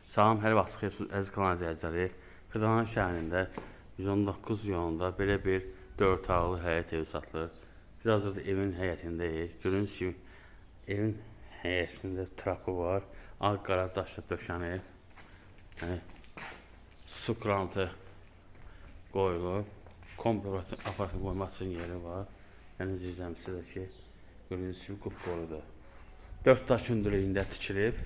Salam, hər vaxt xeyir, əziz kanal izləyiciləri. Xırdalan şəhərində 119 yolunda belə bir 4 otaqlı həyət evi satılır. Biz hazırda evin həyətindəyik. Gördüyünüz kimi evin həyətində trapı var. Ağ qara daşla döşənib. Yəni su krantı qoyulub. Kombi aparatını qoymaq üçün yeri var. Yəni zirzəmisi də ki, gördüyünüz kimi qupqorudur. 4 daş hündürlüyündə tikilib.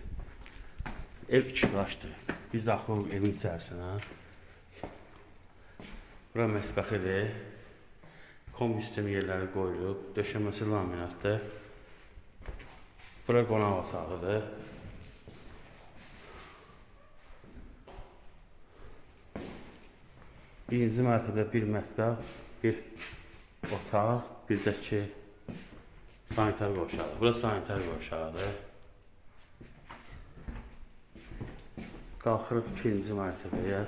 Ev iki daşdır. Biz daxil olub evin içərisinə. Bura mətbəxidir. Kombi sistemi yerləri qoyulub. Döşəməsi laminatdır. Bura qonaq otağıdır. Birinci mərtəbədə bir mətbəx, bir otaq, bir də ki sanitar qovşağı. Bura sanitar qovşağıdır. Qalxırıq ikinci mərtəbəyə.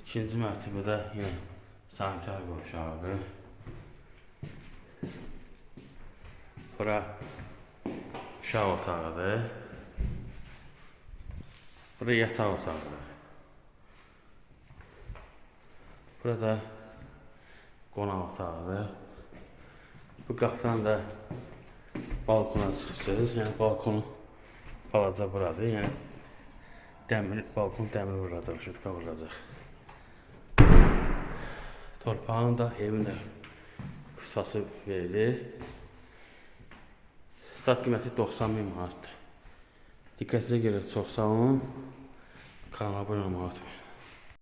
İkinci mərtəbədə yenə sanitar qovşağıdır. Bura uşaq otağıdır. Bura yataq otağıdır. Burada qonaq otağıdır. Bu qapıdan da balkona çıxırsınız. Yəni balkonu balaca buradır. Yəni dəmir balkon dəmir vurulacaq, şutka vurulacaq. Torpağın da evin də ixtisası verilir. Start qiyməti 90 min manatdır. Diqqətinizə görə çox sağ olun. Kanala abunə olmağı unutmayın.